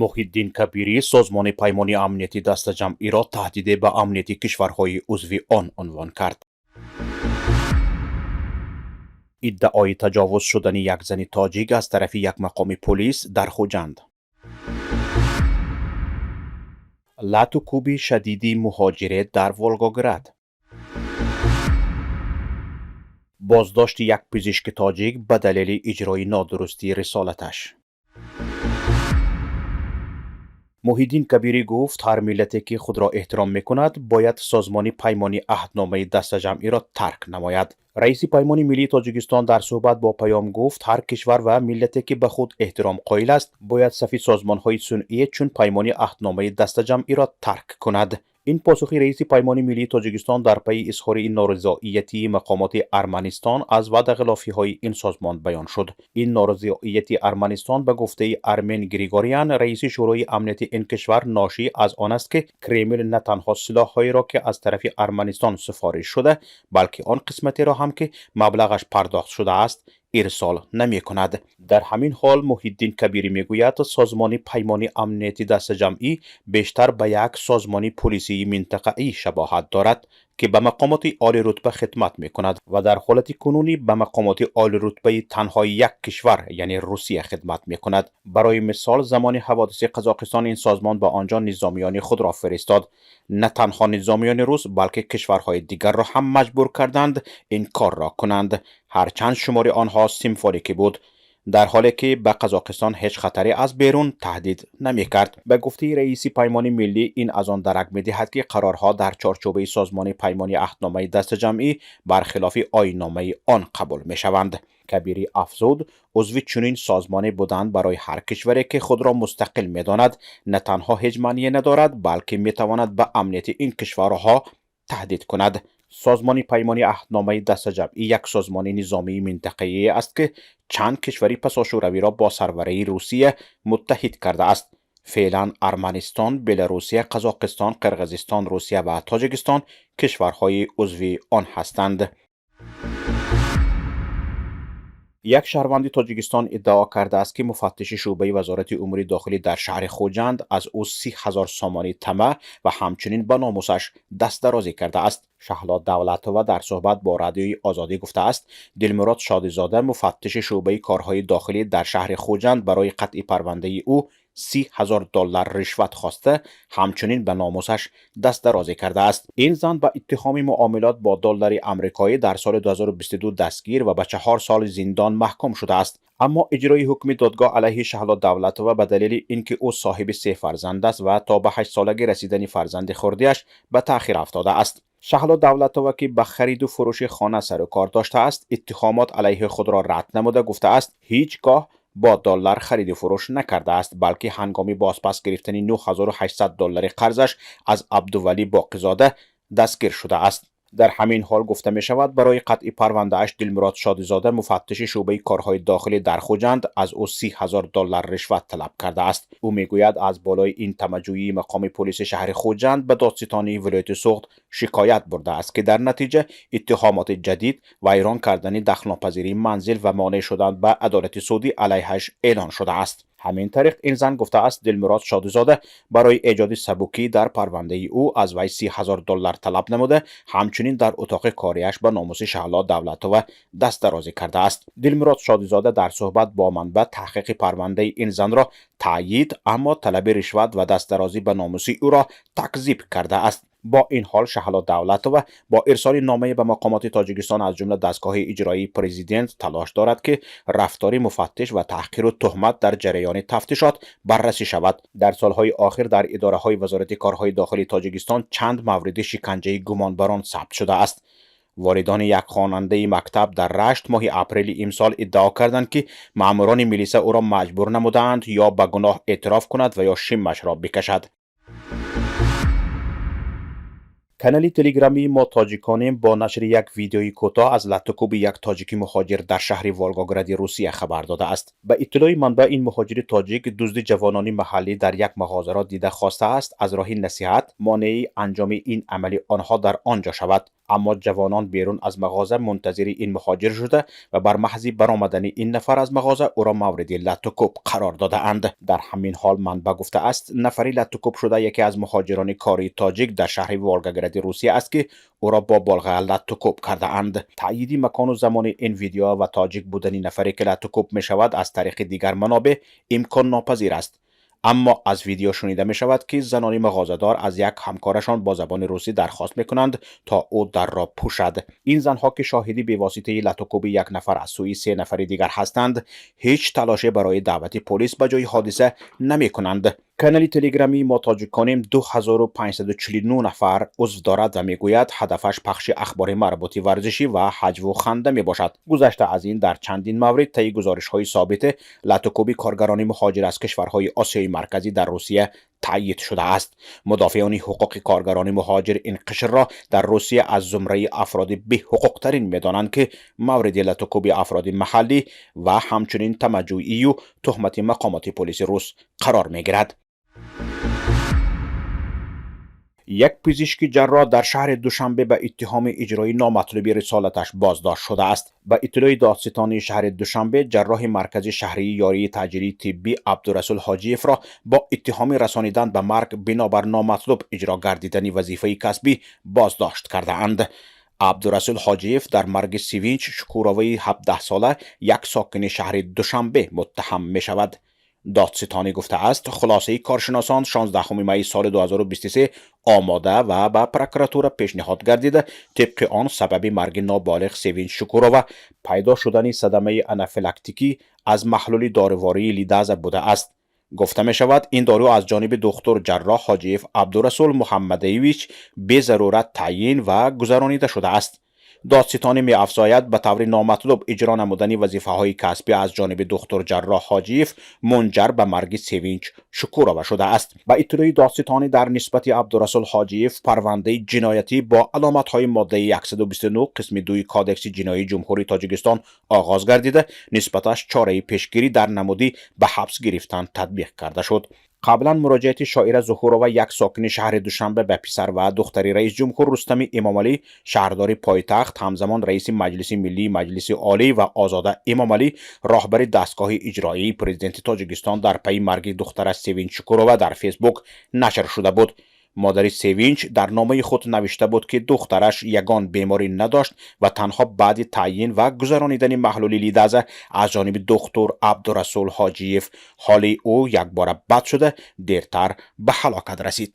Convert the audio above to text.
Муҳиддин Кабирӣ Созмони Паймони Амнияти Дастаҷамъиро таҳдиде ба амнияти кишварҳои узви он унвон кард. Иддаои таҷовуз шудани як зани тоҷик аз тарафи як мақоми пулис дар Хуҷанд. Лату кӯби шадиди муҳоҷире дар Волгоград. Боздошти як пизишки тоҷик ба далели иҷрои нодурусти рисолаташ. Муҳиддин Кабирӣ гуфт, ҳар миллате ки худро эҳтиром мекунад, бояд Созмони Паймони Аҳдномаи Дастаҷамъиро тарк намояд. Раиси Паймони Миллии Тоҷикистон дар суҳбат бо Паём гуфт, ҳар кишвар ва миллате ки ба худ эҳтиром қоил аст, бояд сафи созмонҳои сунъие чун Паймони Аҳдномаи Дастаҷамъиро тарк кунад. Ин посухи раиси Паймони Миллии Тоҷикистон дар пайи изҳори норизоияти мақомоти Арманистон аз ваъдахилофиҳои ин созмон баён шуд. Ин норизоияти Арманистон, ба гуфтаи Армен Григорян, раиси Шӯрои амнияти ин кишвар, ношӣ аз он аст, ки Кремл на танҳо силоҳҳоеро, ки аз тарафи Арманистон суфориш шуда, балки он қисматеро ҳам, ки маблағаш пардохт шудааст, ирсол намекунад. Дар ҳамин ҳол Муҳиддин Кабирӣ мегӯяд, Созмони Паймони Амнияти Дастаҷамъӣ бештар ба як созмони пулисии минтақаӣ шабоҳат дорад, ки ба мақомоти олирутба хидмат мекунад ва дар ҳолати кунунӣ ба мақомоти олирутбаи танҳои як кишвар, яъне Русия, хидмат мекунад. Барои мисол, замони ҳаводиси Қазоқистон ин созмон ба он ҷо низомиёни худро фиристод. На танҳо низомиёни рус, балки кишварҳои дигарро ҳам маҷбур карданд ин корро кунанд, ҳарчанд шумори онҳо симфоликӣ буд, дар ҳоле ки ба Қазоқистон ҳеҷ хатаре аз берун таҳдид намекард. Ба гуфтаи раиси Паймони Миллӣ, ин аз он дарак медиҳад, ки қарорҳо дар чорчӯбаи Созмони Паймони Аҳдномаи Дастаҷамъӣ бархилофи оинномаи он қабул мешаванд. Кабирӣ афзуд, узви чунин созмоне будан барои ҳар кишваре, ки худро мустақил медонад, на танҳо ҳеҷ маъние надорад, балки метавонад ба амнияти ин кишварҳо таҳдид кунад. Созмони Паймони Аҳдномаи Дастаҷамъӣ як созмони низомии минтақаие аст, ки чанд кишвари пасошӯравиро бо сарварии Русия муттаҳид кардааст. Феълан Арманистон, Беларусия, Қазоқистон, Қирғизистон, Русия ва Тоҷикистон кишварҳои узви он ҳастанд. Як шаҳрванди Тоҷикистон иддао кардааст, ки муфаттиши шӯъбаи Вазорати умури дохилӣ дар шаҳри Хуҷанд аз ӯ 30 000 сомонӣ тамаъ ва ҳамчунин ба номусаш дастдарозӣ кардааст. Шаҳло Давлатова дар суҳбат бо Радиои Озодӣ гуфтааст, Дилмурод Шодизода, муфаттиши шӯъбаи корҳои дохилӣ дар шаҳри Хуҷанд, барои қатъи парвандаи ӯ 30 000 доллар ришват хоста, ҳамчунин ба номусаш дастдарозӣ кардааст. Ин зан ба иттиҳоми муомилот бо доллари амрикоӣ дар соли 2022 дастгир ва ба 4 соли зиндон маҳкум шудааст. Аммо иҷрои ҳукми додгоҳ алайҳи Шаҳло Давлатова ба далели ин ки ӯ соҳиби се фарзанд аст ва то ба ҳаштсолагӣ расидани фарзанди хурдиаш ба таъхир афтодааст. Шаҳло Давлатова, ки ба хариду фурӯши хона сару кор доштааст, иттиҳомот алайҳи худро рад намуда, гуфтааст, ҳеҷ гоҳ бо доллар хариду фурӯш накардааст, балки ҳангоми бозпас гирифтани 9800 доллари қарзаш аз Абдувалӣ Боқизода дастгир шудааст. Дар ҳамин ҳол гуфта мешавад, барои қатъи парвандааш Дилмурод Шодизода, муфаттиши шӯъбаи корҳои дохилӣ дар Хуҷанд, аз ӯ 30 000 доллар ришват талаб кардааст. Ӯ мегӯяд, аз болои ин тамаъҷӯии мақоми полиси шаҳри Хуҷанд ба додситонии вилояти Суғд шикоят бурдааст, ки дар натиҷа иттиҳомоти ҷадид, вайрон кардани дахлнопазирии манзил ва монеъ шудан ба адолати судӣ, алайҳаш эълон шудааст. Ҳамин тариқ, ин зан гуфтааст, Дилмурод Шодизода барои эҷоди сабукӣ дар парвандаи ӯ аз вай 30 000 доллар талаб намуда, ҳамчунин дар утоқи кориаш ба номуси Шаҳло Давлатова дастдарозӣ кардааст. Дилмурод Шодизода дар суҳбат бо манбаъ таҳқиқи парвандаи ин занро таъйид, аммо талаби ришват ва дастдарозӣ ба номуси ӯро такзиб кардааст. Бо ин ҳол, Шаҳло Давлатова бо ирсоли номае ба мақомоти Тоҷикистон, аз ҷумла дастгоҳи иҷроии президент, талош дорад, ки рафтори муфаттиш ва таҳқиру туҳмат дар ҷараёни тафтишот баррасӣ шавад. Дар солҳои охир дар идораҳои Вазорати корҳои дохилии Тоҷикистон чанд мавриди шиканҷаи гумонбарон сабт шудааст. Волидони як хонандаи мактаб дар Рашт моҳи апрели имсол иддао карданд, ки маъмурони милиса ӯро маҷбур намудаанд ё ба гуноҳ эътироф кунад ва ё шимашро бикашад. Канали телеграмии «Мо тоҷиконем» бо нашри як видеои кӯтоҳ аз латтукӯби як тоҷики муҳоҷир дар шаҳри Волгогради Русия хабар додааст. Ба иттилои манбаъ, ин муҳоҷири тоҷик дузди ҷавонони маҳаллӣ дар як мағозаро дида, хостааст аз роҳи насиҳат монеи анҷоми ин амали онҳо дар он ҷо шавад. Аммо ҷавонон берун аз мағоза мунтазири ин муҳоҷир шуда ва бар маҳзи баромадани ин нафар аз мағоза ӯро мавриди латтукӯб қарор додаанд. Дар ҳамин ҳол манбаъ гуфтааст, нафари латтукӯб шуда яке аз муҳоҷирони кории тоҷик дар шаҳри Волгогради Русия аст, ки ӯро бо болға латтукӯб кардаанд. Таъйиди макону замони ин видео ва тоҷик будани нафаре, ки латтукӯб мешавад, аз тариқи дигар манобеъ имконнопазир аст. Аммо аз видео шунида мешавад, ки занони мағозадор аз як ҳамкорашон бо забони русӣ дархост мекунанд, то ӯ дарро пӯшад. Ин занҳо, ки шоҳиди бевоситаи латукӯби як нафар аз сӯи се нафари дигар ҳастанд, ҳеҷ талоше барои даъвати полис ба ҷои ҳодиса намекунанд. Канали телеграмии «Мо тоҷиконем» 2549 нафар узв дорад ва мегӯяд, ҳадафаш пахши ахбори марбути варзишӣ ва ҳаҷву ханда мебошад. Гузашта аз ин, дар чандин маврид таи гузоришҳои собите латукӯби коргарони муҳоҷир аз кишварҳои Осиёи Марказӣ дар Русия таъйид шудааст. Мудофеони ҳуқуқи коргарони муҳоҷир ин қишрро дар Русия аз зумраи афроди беҳуқуқтарин медонанд, ки мавриди латукӯби афроди маҳаллӣ ва ҳамчунин тамаъҷӯию туҳмати мақомоти полиси рус қарор мегирад. Як пизишки ҷарроҳ дар шаҳри Душанбе ба иттиҳоми иҷрои номатлуби рисолаташ боздошт шудааст. Ба иттилои додситонии шаҳри Душанбе, ҷарроҳи маркази шаҳрии ёрии таъҷилии тиббӣ Абдурасул Ҳоҷиевро бо иттиҳоми расонидан ба марг бинобар номатлуб иҷро гардидани вазифаи касбӣ боздошт кардаанд. Абдурасул Ҳоҷиев дар марги Сивинч Шукуроваи 17сола, як сокини шаҳри Душанбе, муттаҳам мешавад. Додситонӣ гуфтааст, хулосаи коршиносон 16 майи соли 2023 омода ва ба прокуратура пешниҳод гардида, тибқи он сабаби марги ноболиғ Севинч Шукурова пайдо шудани садамаи анафилактикӣ аз маҳлули дорувории Лидаза будааст. Гуфта мешавад, ин дору аз ҷониби духтур ҷарроҳ Ҳоҷиев Абдурасул Муҳаммадаевич безарурат таъйин ва гузаронида шудааст. Додситонӣ меафзояд, ба таври номатлуб иҷро намудани вазифаҳои касбӣ аз ҷониби духтур ҷарроҳ Ҳоҷиев мунҷар ба марги Севинч Шукурова шудааст. Ба иттилои додситонӣ, дар нисбати Абдурасул Ҳоҷиев парвандаи ҷиноятӣ бо аломатҳои моддаи 129 қисми 2 Кодекси ҷиноии Ҷумҳурии Тоҷикистон оғоз гардида, нисбаташ чораи пешгирӣ дар намуди ба ҳабс гирифтан татбиқ карда шуд. Қаблан муроҷиати Шоира Зуҳурова, як сокини шаҳри Душанбе, ба писар ва духтари раисҷумҳур Рустами Эмомалӣ, шаҳрдори пойтахт, ҳамзамон раиси Маҷлиси миллии Маҷлиси Олӣ, ва Озода Эмомалӣ, роҳбари дастгоҳи иҷроии президенти Тоҷикистон, дар пайи марги духтараш Севинч Шукурова дар Фейсбук нашр шуда буд. Модари Севинч дар номаи худ навишта буд, ки духтараш ягон беморӣ надошт ва танҳо баъди таъйин ва гузаронидани маҳлули Лидаза аз ҷониби духтур Абдурасул Ҳоҷиев ҳоли ӯ якбора бад шуда, дертар ба ҳалокат расид.